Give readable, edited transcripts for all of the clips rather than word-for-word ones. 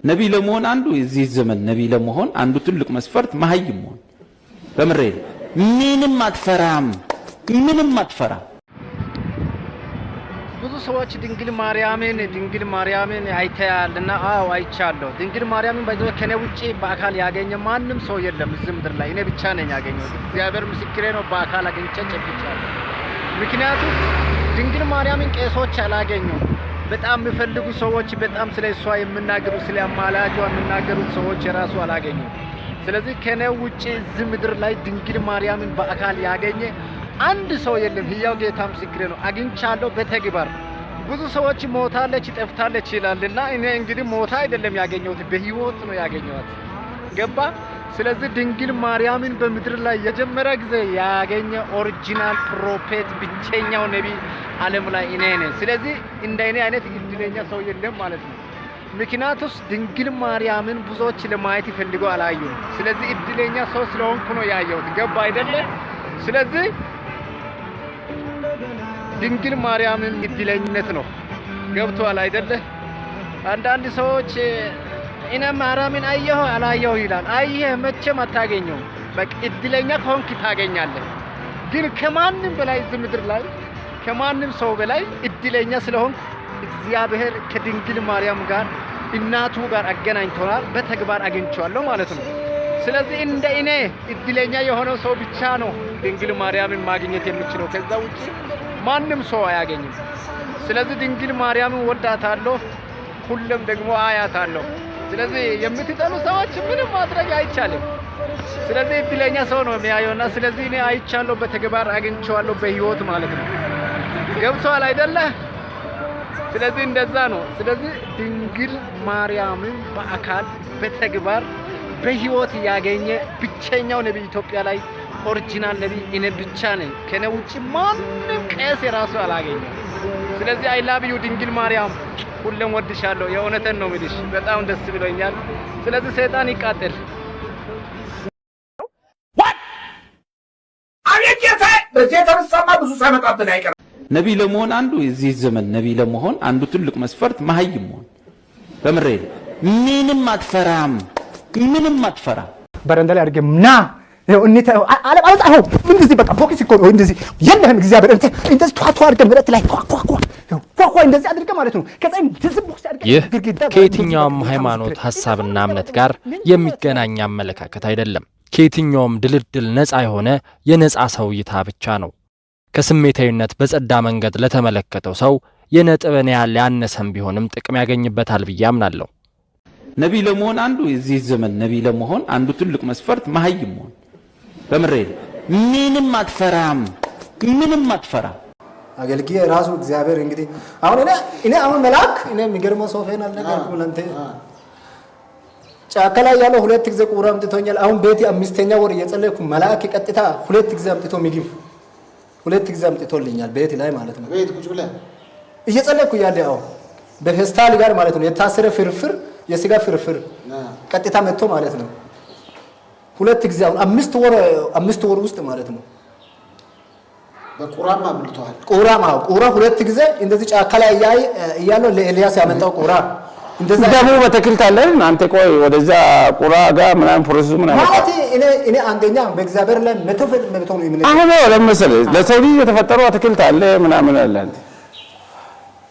ነቢይ ለመሆን አንዱ የዚህ ዘመን ነቢይ ለመሆን አንዱ ትልቅ መስፈርት መሀይም መሆን። በምሬ ምንም አትፈራም፣ ምንም አትፈራም። ብዙ ሰዎች ድንግል ማርያምን ድንግል ማርያምን አይተያልና፣ አዎ አይቻለሁ። ድንግል ማርያምን by the way ከኔ ውጪ በአካል ያገኘ ማንም ሰው የለም እዚህ ምድር ላይ፣ እኔ ብቻ ነኝ ያገኘሁት። እግዚአብሔር ምስክሬ ነው። በአካል አግኝቼ ጨብጫለሁ። ምክንያቱም ድንግል ማርያምን ቄሶች አላገኙም። በጣም የሚፈልጉ ሰዎች፣ በጣም ስለ እሷ የሚናገሩ፣ ስለ አማላጇ የሚናገሩት ሰዎች የራሱ አላገኙም። ስለዚህ ከኔ ውጪ እዚህ ምድር ላይ ድንግል ማርያምን በአካል ያገኘ አንድ ሰው የለም። ህያው ጌታ ምስክሬ ነው። አግኝቻለሁ በተግባር። ብዙ ሰዎች ሞታለች፣ ጠፍታለች ይላልና እኔ እንግዲህ ሞታ አይደለም ያገኘሁት፣ በህይወት ነው ያገኘኋት። ገባ? ስለዚህ ድንግል ማርያምን በምድር ላይ የመጀመሪያ ጊዜ ያገኘ original prophet፣ ብቸኛው ነቢይ ዓለም ላይ እኔ ነኝ። ስለዚህ እንደ እኔ አይነት እድለኛ ሰው የለም ማለት ነው። ምክንያቱስ ድንግል ማርያምን ብዙዎች ለማየት ይፈልገው አላዩም። ስለዚህ እድለኛ ሰው ስለሆንኩ ነው ያየሁት። ገባ አይደለ? ስለዚህ ድንግል ማርያምን እድለኝነት ነው። ገብቷል አይደለ? አንዳንድ ሰዎች እኔ ማርያምን አየሁ አላየሁ ይላል። አየህ መቼም አታገኘውም። በቃ እድለኛ ከሆንክ ታገኛለህ። ግን ከማንም በላይ እዚህ ምድር ላይ ከማንም ሰው በላይ እድለኛ ስለሆንኩ እግዚአብሔር ከድንግል ማርያም ጋር፣ እናቱ ጋር አገናኝቶናል። በተግባር አግኝቼዋለሁ ማለት ነው። ስለዚህ እንደ እኔ እድለኛ የሆነው ሰው ብቻ ነው ድንግል ማርያምን ማግኘት የሚችለው። ከዛ ውጪ ማንም ሰው አያገኝም። ስለዚህ ድንግል ማርያምን ወዳታለሁ፣ ሁሌም ደግሞ አያታለሁ። ስለዚህ የምትጠሉ ሰዎች ምንም ማድረግ አይቻልም። ስለዚህ እድለኛ ሰው ነው የሚያየውና ስለዚህ እኔ አይቻለሁ፣ በተግባር አግኝቼዋለሁ፣ በህይወት ማለት ነው። ገብቷል አይደለ? ስለዚህ እንደዛ ነው። ስለዚህ ድንግል ማርያምን በአካል፣ በተግባር፣ በህይወት ያገኘ ብቸኛው ነቢይ፣ ኢትዮጵያ ላይ original ነቢይ እኔ ብቻ ነኝ። ከኔ ውጭ ማንም ቄስ የራሱ አላገኘም። ስለዚህ I love you ድንግል ማርያም፣ ሁሌም ወድሻለሁ። የእውነቴን ነው የምልሽ፣ በጣም ደስ ብሎኛል። ስለዚህ ሰይጣን ይቃጠል። What? አቤት ጌታ! በዚህ የተነሳማ ብዙ ሳይመጣብን አይቀርም። ነቢይ ለመሆን አንዱ የዚህ ዘመን ነቢይ ለመሆን አንዱ ትልቅ መስፈርት መሀይም መሆን። በምሬ ምንም አትፈራም፣ ምንም አትፈራም። በረንዳ ላይ አድርጌ ና ይኸው እኔ አለ አለ ይኸው እንደዚህ በቃ ቦክስ እኮ ነው። እንደዚህ የለህም እግዚአብሔር እንተ እንደዚህ ቷ ቷ አድርገህ መሬት ላይ ቷ ቷ ቷ ይኸው ቷ ቷ እንደዚህ አድርገህ ማለት ነው። ከዛ እንደዚህ ቦክስ አድርገህ ይህ ግድግዳ ጋር ከየትኛውም እንደዚህ ሃይማኖት ሀሳብና እምነት ጋር ምን የሚገናኝ አመለካከት አይደለም። ከየትኛውም ድልድል ነፃ የሆነ የነፃ ሰው እይታ ብቻ ነው። ከስሜታዊነት በጸዳ መንገድ ለተመለከተው ሰው የነጥብን ያህል ያነሰም ቢሆንም ጥቅም ያገኝበታል ብዬ አምናለሁ። ነቢይ ለመሆን አንዱ የዚህ ዘመን ነቢይ ለመሆን አንዱ ትልቅ መስፈርት መሀይም መሆን። በምሬ ምንም አትፈራም፣ ምንም አትፈራም። አገልግዬ ራሱ እግዚአብሔር እንግዲህ አሁን እኔ አሁን መልአክ እኔ የሚገርመው ሶፌን አልነገርኩም ለአንተ። ጫካ ላይ ያለው ሁለት ጊዜ ቁራ አምጥቶኛል። አሁን ቤት አምስተኛ ወር እየጸለይኩ መልአክ ቀጥታ ሁለት ጊዜ አምጥቶ ምግብ ሁለት ጊዜ አምጥቶልኛል ቤት ላይ ማለት ነው። ቤት ቁጭ ብለህ? እየጸለይኩ እያለ ያው በፌስታል ጋር ማለት ነው፣ የታሰረ ፍርፍር፣ የስጋ ፍርፍር ቀጥታ መጥቶ ማለት ነው። ሁለት ጊዜ አሁን 5 ወር ውስጥ ማለት ነው። በቁራም አብልተዋል። ቁራ ማለት ቁራ ሁለት ጊዜ እንደዚህ ጫካ ላይ እያለው ለኤልያስ ያመጣው ቁራ እንደዛ። ደግሞ በተክልት አለ አይደል? አንተ ቆይ ወደዛ ቁራ ጋር ምናምን process ኡ ምናምን ማለት እኔ አንደኛ በእግዚአብሔር ላይ 100% ነው እምነት። አሁን ለምን መሰለህ፣ ለሰው ልጅ የተፈጠረው አትክልት አለ ምናምን አለ።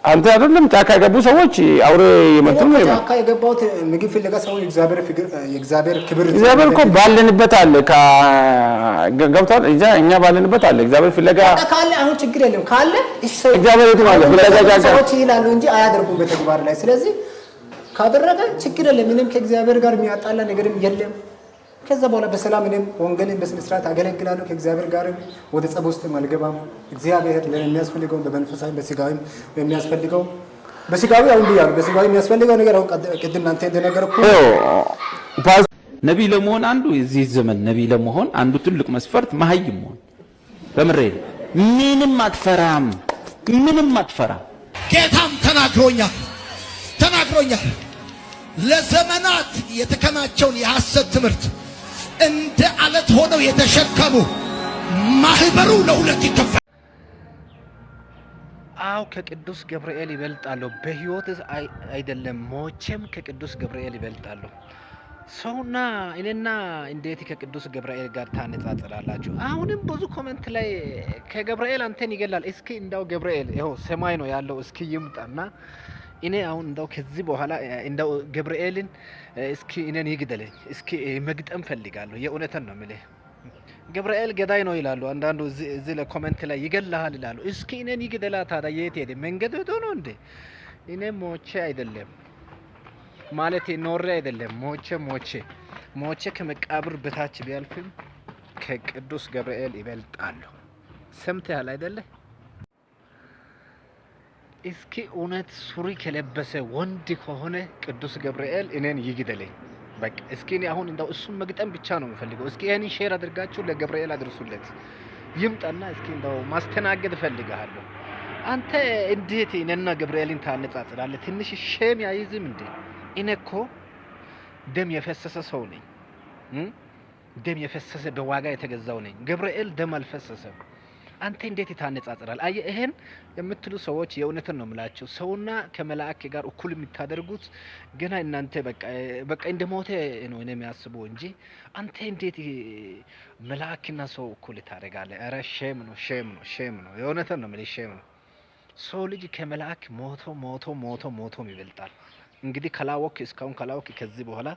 አንተ አይደለም ጫካ የገቡ ሰዎች አውሬ የመጡ ነው። እኔ ጫካ የገባሁት ምግብ ፍለጋ ሳይሆን የእግዚአብሔር ፍቅር፣ የእግዚአብሔር ክብር። እግዚአብሔር እኮ ባለንበት አለ። ገብቷል። እኛ ባለንበት አለ እግዚአብሔር ፍለጋ። በቃ ካለ አሁን ችግር የለም፣ ካለ እሺ ሰው እግዚአብሔር የትም አለ ፍለጋ ጫካ። ሰዎች ይላሉ እንጂ አያደርጉም በተግባር ላይ። ስለዚህ ካደረገ ችግር የለም። ምንም ከእግዚአብሔር ጋር የሚያጣላ ነገርም የለም። ከዛ በኋላ በሰላም እኔም ወንጌልን በስነ ስርዓት አገለግላለሁ። ከእግዚአብሔር ጋርም ወደ ጸብ ውስጥ አልገባም። እግዚአብሔር ለእኔ የሚያስፈልገውን በመንፈሳዊ በስጋዊም የሚያስፈልገው፣ በስጋዊ አሁን ብያለሁ። በስጋዊ የሚያስፈልገው ነገር አሁን ቅድም እናንተ እንደነገርኩ ነቢይ ለመሆን አንዱ የዚህ ዘመን ነቢይ ለመሆን አንዱ ትልቅ መስፈርት መሀይም መሆን። በምሬ ምንም አትፈራም፣ ምንም አትፈራም። ጌታም ተናግሮኛል ተናግሮኛል። ለዘመናት የተከማቸውን የሐሰት ትምህርት እንደ አለት ሆነው የተሸከሙ ማህበሩ ለሁለት ይከፈላል። አው ከቅዱስ ገብርኤል ይበልጣለሁ። በህይወት አይደለም ሞቼም ከቅዱስ ገብርኤል ይበልጣለሁ። ሰውና እኔና እንዴት ከቅዱስ ገብርኤል ጋር ታነጻጽራላችሁ? አሁንም ብዙ comment ላይ ከገብርኤል አንተን ይገላል። እስኪ እንዳው ገብርኤል ይኸው ሰማይ ነው ያለው፣ እስኪ ይምጣና እኔ አሁን እንዳው ከዚህ በኋላ እንዳው ገብርኤልን እስኪ እኔን ይግደለኝ፣ እስኪ መግጠም ፈልጋለሁ። የእውነትን ነው የምልህ። ገብርኤል ገዳይ ነው ይላሉ አንዳንዱ፣ እዚህ ለ comment ላይ ይገልሃል ይላሉ። እስኪ እኔን ይግደላ ታዲያ የት ሄደ? መንገድ ሄዶ ነው እንዴ? እኔ ሞቼ አይደለም ማለት ኖሬ አይደለም፣ ሞቼ ሞቼ ሞቼ ከመቃብር በታች ቢያልፍም ከቅዱስ ገብርኤል ይበልጣሉ። ሰምተሃል አይደለ? እስኪ እውነት ሱሪ ከለበሰ ወንድ ከሆነ ቅዱስ ገብርኤል እኔን ይግደለኝ። በቃ እስኪ እኔ አሁን እንደው እሱን መግጠም ብቻ ነው የምፈልገው። እስኪ ይሄንን share አድርጋችሁ ለገብርኤል አድርሱለት፣ ይምጣና እስኪ እንደው ማስተናገድ እፈልግሃለሁ። አንተ እንዴት እኔና ገብርኤልን ታነጻጽራለህ? ትንሽ shame አይዝም እንዴ? እኔ እኮ ደም የፈሰሰ ሰው ነኝ። ደም የፈሰሰ በዋጋ የተገዛው ነኝ። ገብርኤል ደም አልፈሰሰም። አንተ እንዴት ታነጻጽራል? አየህ፣ ይሄን የምትሉ ሰዎች የእውነትን ነው የምላቸው። ሰውና ከመላእክ ጋር እኩል የምታደርጉት ገና እናንተ በቃ በቃ እንደ ሞተ ነው እኔ የሚያስበው እንጂ አንተ እንዴት መልአክና ሰው እኩል ታደርጋለህ? ኧረ shame ነው፣ shame ነው፣ shame ነው። የእውነትን ነው የምልህ፣ shame ነው። ሰው ልጅ ከመላእክ ሞቶ ሞቶ ሞቶ ሞቶም ይበልጣል። እንግዲህ ካላወክ፣ እስካሁን ካላወክ ከዚህ በኋላ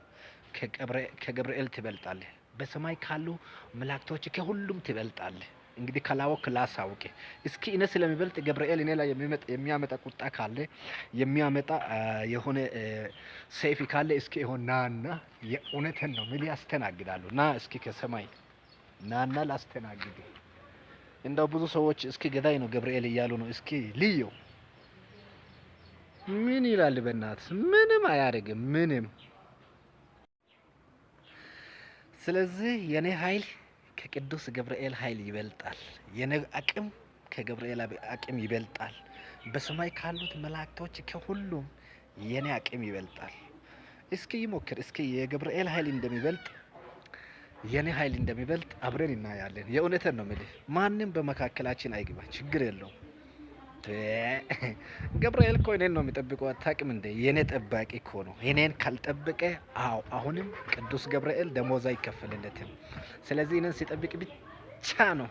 ከገብርኤል ትበልጣለህ። በሰማይ ካሉ መላእክቶች ከሁሉም ትበልጣለህ። እንግዲህ ካላወክ ላሳውቅ። እስኪ እኔ ስለሚበልጥ ገብርኤል እኔ ላይ የሚያመጣ ቁጣ ካለ፣ የሚያመጣ የሆነ ሰይፍ ካለ እስኪ ይሆን ናና፣ የእውነትን ነው ምን ያስተናግዳሉ። ና እስኪ ከሰማይ ናና ላስተናግድ። እንደው ብዙ ሰዎች እስኪ ገዳይ ነው ገብርኤል እያሉ ነው። እስኪ ልየው ምን ይላል? በእናት ምንም አያደርግም፣ ምንም። ስለዚህ የኔ ኃይል ከቅዱስ ገብርኤል ኃይል ይበልጣል። የኔ አቅም ከገብርኤል አቅም ይበልጣል። በሰማይ ካሉት መላእክቶች ከሁሉም የኔ አቅም ይበልጣል። እስኪ ይሞክር። እስኪ የገብርኤል ኃይል እንደሚበልጥ የኔ ኃይል እንደሚበልጥ አብረን እናያለን። የእውነትን ነው የምልህ። ማንም በመካከላችን አይግባ፣ ችግር የለውም። ገብርኤል እኮ እኔን ነው የሚጠብቀው። አታውቅም እንዴ? የኔ ጠባቂ እኮ ነው። እኔን ካልጠበቀ፣ አዎ አሁንም ቅዱስ ገብርኤል ደሞዝ አይከፈልለትም። ስለዚህ እኔን ሲጠብቅ ብቻ ነው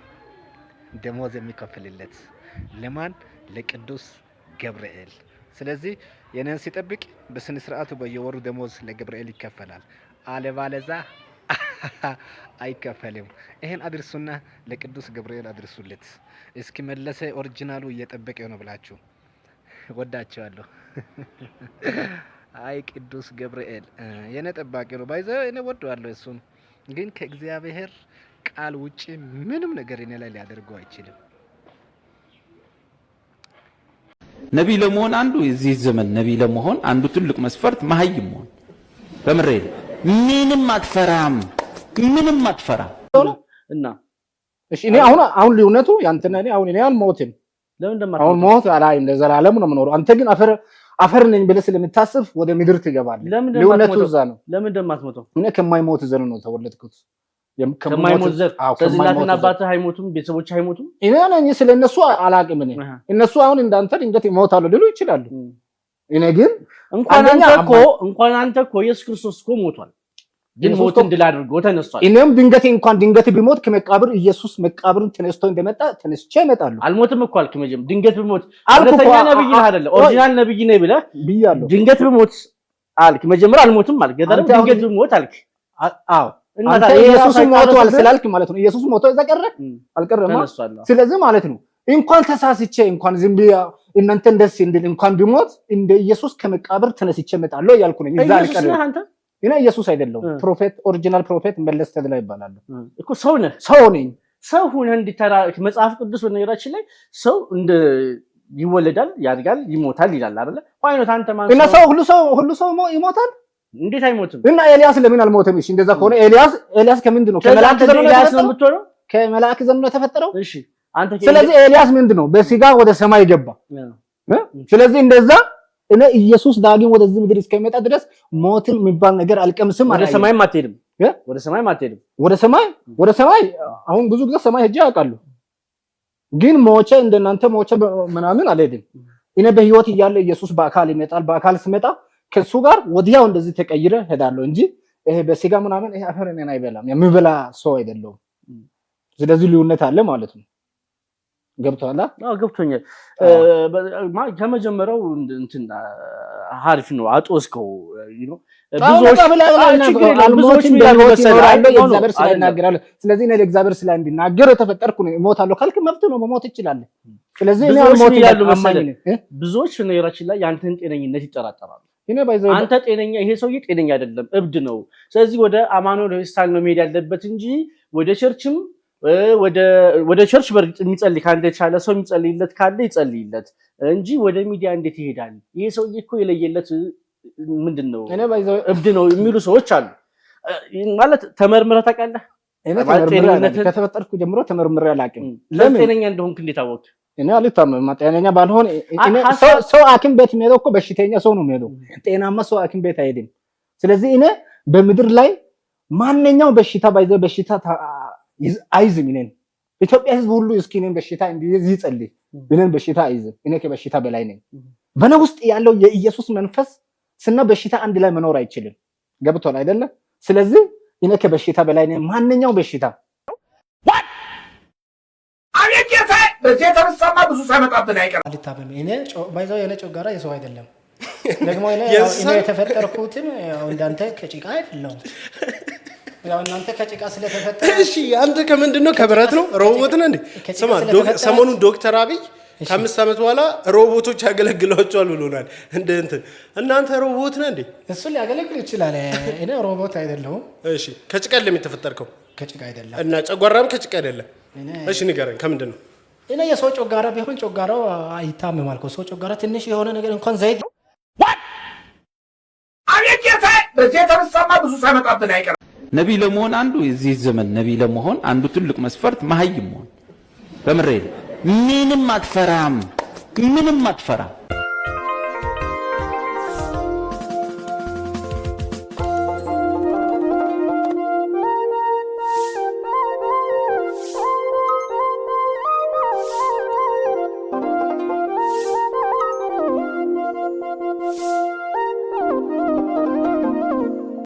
ደሞዝ የሚከፍልለት። ለማን? ለቅዱስ ገብርኤል። ስለዚህ የኔን ሲጠብቅ በስነ ስርዓቱ በየወሩ ደሞዝ ለገብርኤል ይከፈላል። አለባለዛ አይከፈልም። ይሄን አድርሱና ለቅዱስ ገብርኤል አድርሱለት። እስኪ መለሰ original ኡ እየጠበቀ ነው ብላችሁ ወዳቸዋለሁ። አይ ቅዱስ ገብርኤል የኔ ጠባቂ ነው። By the way እኔ ወደዋለሁ እሱን፣ ግን ከእግዚአብሔር ቃል ውጪ ምንም ነገር እኔ ላይ ሊያደርገው አይችልም። ነቢይ ለመሆን አንዱ የዚህ ዘመን ነቢይ ለመሆን አንዱ ትልቅ መስፈርት መሀይም መሆን። በምሬ ነው። ምንም አትፈራም፣ ምንም አትፈራም። እና እሺ እኔ አሁን ልዩነቱ ያንተና እኔ አሁን እኔ አልሞትም። ለምን እንደማትሞት? አሁን ሞት አላይም፣ ለዘላለሙ ነው የምኖረው። አንተ ግን አፈር አፈር ነኝ ብለህ ስለምታስብ ወደ ምድር ትገባለህ። ለምን ልዩነቱ እንደማትሞተው? እዛ ነው። ለምን እንደማትሞተው? እኔ ከማይሞት ዘር ነው ተወለድኩት። ከማይሞት ዘር። አዎ፣ ስለዚህ ከማይሞት እናትና ዘር። አባትህ አይሞቱም፣ ቤተሰቦችህ አይሞቱም። እኔ ነኝ ስለ እነሱ አላቅም። እኔ እነሱ አሁን እንዳንተ ድንገት ይሞታሉ ሊሉ ይችላሉ። እኔ ግን እንኳን አንደኛ አንተ እኮ እንኳን አንተ እኮ ኢየሱስ ክርስቶስ እኮ ሞቷል፣ ግን ኢየሱስ ሞትን ድል አድርጎ ተነስቷል። እኔም ድንገት እንኳን ድንገት ቢሞት ከመቃብር ኢየሱስ መቃብርን ተነስቶ እንደመጣ ተነስቼ እመጣለሁ። አልሞትም እኮ አልክ። መጀመሪያ ድንገት ብሞት አልኩ እኮ። እውነተኛ ነብይ ነህ አይደለ? Original ነብይ ነህ ብለህ ብያለሁ። ድንገት ብሞት አልክ። መጀመሪያ አልሞትም አልክ። ከዛ ደግሞ አንተ አሁን ድንገት ብሞት አልክ። አዎ እና አንተ ታዲያ ይሄ ኢየሱስ ራሱ ሞቷል አይቃረንብህም? ስላልክ ማለት ነው። ኢየሱስ ሞቶ እዛ ቀረ አልቀረማ። ተነስቷል። ስለዚህ ማለት ነው እንኳን ተሳስቼ እንኳን ዝም ብዬ እናንተን ደስ እንድል እንኳን ቢሞት እንደ ኢየሱስ ከመቃብር ተነስቼ እመጣለሁ እያልኩ ነኝ። እዛ ኢየሱስ አልቀርም። ነህ አንተ? እኔ ኢየሱስ አይደለሁም። Prophet፣ original prophet መለስ ተድላ ይባላሉ። እኮ ሰው ነህ። ሰው ነኝ። ሰው ሁነህ እንዲተራ መጽሐፍ ቅዱስ በነገራችን ላይ ሰው እንደ ይወለዳል፣ ያድጋል፣ ይሞታል ይላል አይደለ? Why not አንተ ማን እና ሰው ሁሉ ሰው ይሞታል። እንዴት አይሞትም? እና ኤልያስ ለምን አልሞተም? እሺ እንደዛ ከሆነ ኤልያስ ከምንድን ነው? ስለዚህ ከመላእክት አንተ ዘር ነው ኤልያስ ነው የተፈጠረው? የምትሆነው? ከመላእክት ዘር ነው የተፈጠረው? እሺ አንተ ስለዚህ ኤልያስ ምንድን ነው? በስጋ ወደ ሰማይ ገባ። እ? ስለዚህ እንደዛ እኔ ኢየሱስ ዳግም ወደዚህ ምድር እስከሚመጣ ድረስ ሞትን የሚባል ነገር አልቀምስም። ወደ አላየም። ሰማይም አትሄድም። እ? ወደ ሰማይም አትሄድም። ወደ ሰማይ አሁን ብዙ ጊዜ ሰማይ ሄጄ አውቃለሁ። ግን ሞቼ እንደናንተ ሞቼ ምናምን አልሄድም። እኔ በህይወት እያለ ኢየሱስ በአካል ይመጣል። በአካል ስመጣ ከሱ ጋር ወዲያው እንደዚህ ተቀይረ ሄዳለሁ እንጂ ይሄ በስጋ ምናምን ይሄ አፈር እኔን አይበላም። የሚበላ ሰው አይደለሁም። ስለዚህ ልዩነት አለ ማለት ነው። ገብቶሃል? አዎ፣ ገብቶኛል። ከመጀመሪያው እንትን አሪፍ ነው፣ አጦስከው። ብዙዎች ችግር የለውም። ብዙዎች አልሞትም፣ ምን ይላሉ በህይወት መሰለህ? አይ እኖራለሁ፣ no no የእግዚአብሔር ስራ አይደለም። ይናገራል። ስለዚህ እኔ ለእግዚአብሔር ስራ እንዲናገር የተፈጠርኩ ነው። እሞታለሁ ካልክ መብት ነው፣ መሞት ትችላለህ። ስለዚህ እኔ ብዙዎች ምን አልሞትም፣ ይላሉ አማኝ መሰለህ? ነኝ። እ? ብዙዎች ነገራችን ላይ የአንተን ጤነኝነት ይጠራጠራሉ። እኔ by the way አንተ ጤነኛ፣ ይሄ ሰውዬ ጤነኛ አይደለም፣ እብድ ነው። ስለዚህ ወደ አማኑኤል ሆስፒታል ነው መሄድ ያለበት እንጂ ወደ church ም ወደ church በእርግጥ የሚጸልይ ካለ፣ የቻለ ሰው የሚጸልይለት ካለ ይጸልይለት እንጂ ወደ ሚዲያ እንዴት ይሄዳል? ይሄ ሰውዬ እኮ የለየለት ምንድን ነው እኔ by the way እብድ ነው የሚሉ ሰዎች አሉ። ማለት ተመርምረህ ታውቃለህ? እኔ ማለት ተመርምሬ አላውቅም። ከተፈጠርኩ ጀምሮ ተመርምሬ አላውቅም። ለምን? ጤነኛ እንደሆንክ እንዴት አወቅህ? እኔ አልታመምም። ጤነኛ ባልሆን እኔ ሰው ሐኪም ቤት የሚሄደው እኮ በሽተኛ ሰው ነው የሚሄደው። ጤናማ ሰው ሐኪም ቤት አይሄድም። ስለዚህ እኔ በምድር ላይ ማንኛውም በሽታ by the way በሽታ አይዝም። እኔን ኢትዮጵያ ሕዝብ ሁሉ እስኪ እኔን በሽታ እንዲይዝ ይጸልይ። እኔን በሽታ አይዝም። እኔ ከበሽታ በላይ ነኝ። በእኔ ውስጥ ያለው የኢየሱስ መንፈስ ስና በሽታ አንድ ላይ መኖር አይችልም። ገብቶሃል አይደለ? ስለዚህ እኔ ከበሽታ በላይ ነኝ። ማንኛውም በሽታ አቤት ጌታ! በዚህ የተነሳማ ብዙ ሳይመጣብን አይቀርም። አልታመም። እኔ by the way የኔ ጨጓራ የሰው አይደለም። ደግሞ እኔ የእንስሳ እኔ የተፈጠርኩትም ያው እንዳንተ ከጭቃ አይደለሁም። ያው እናንተ ከጭቃ ስለተፈጠረ እሺ፣ አንተ ከምንድን ነው? ከብረት ነው? ሮቦት ነህ እንዴ? ከጭቃ ስማ፣ ስለተፈጠረ ሰሞኑን ዶክተር አብይ ከ5 ዓመት በኋላ ሮቦቶች ያገለግሏቸዋል ብሎናል። እንደ እንትን እናንተ ሮቦት ነህ እንዴ? እሱ ሊያገለግል ይችላል። እኔ ሮቦት አይደለሁም። እሺ፣ ከጭቃ አይደለም የተፈጠርከው? ከጭቃ አይደለም። እና ጨጓራም ከጭቃ አይደለም። እሺ፣ ንገረን፣ ከምንድን ነው? እኔ የሰው ጨጓራ ቢሆን ጨጓራው አይታመም እኮ። ሰው ጨጓራ ትንሽ የሆነ ነገር እንኳን ዘይት አቤት ጌታ! በዚህ የተነሳማ ብዙ ሳይመጣብን አይቀርም። ነቢይ ለመሆን አንዱ የዚህ ዘመን ነቢይ ለመሆን አንዱ ትልቅ መስፈርት መሀይም መሆን። በምሬ ነው። ምንም አትፈራም፣ ምንም አትፈራም።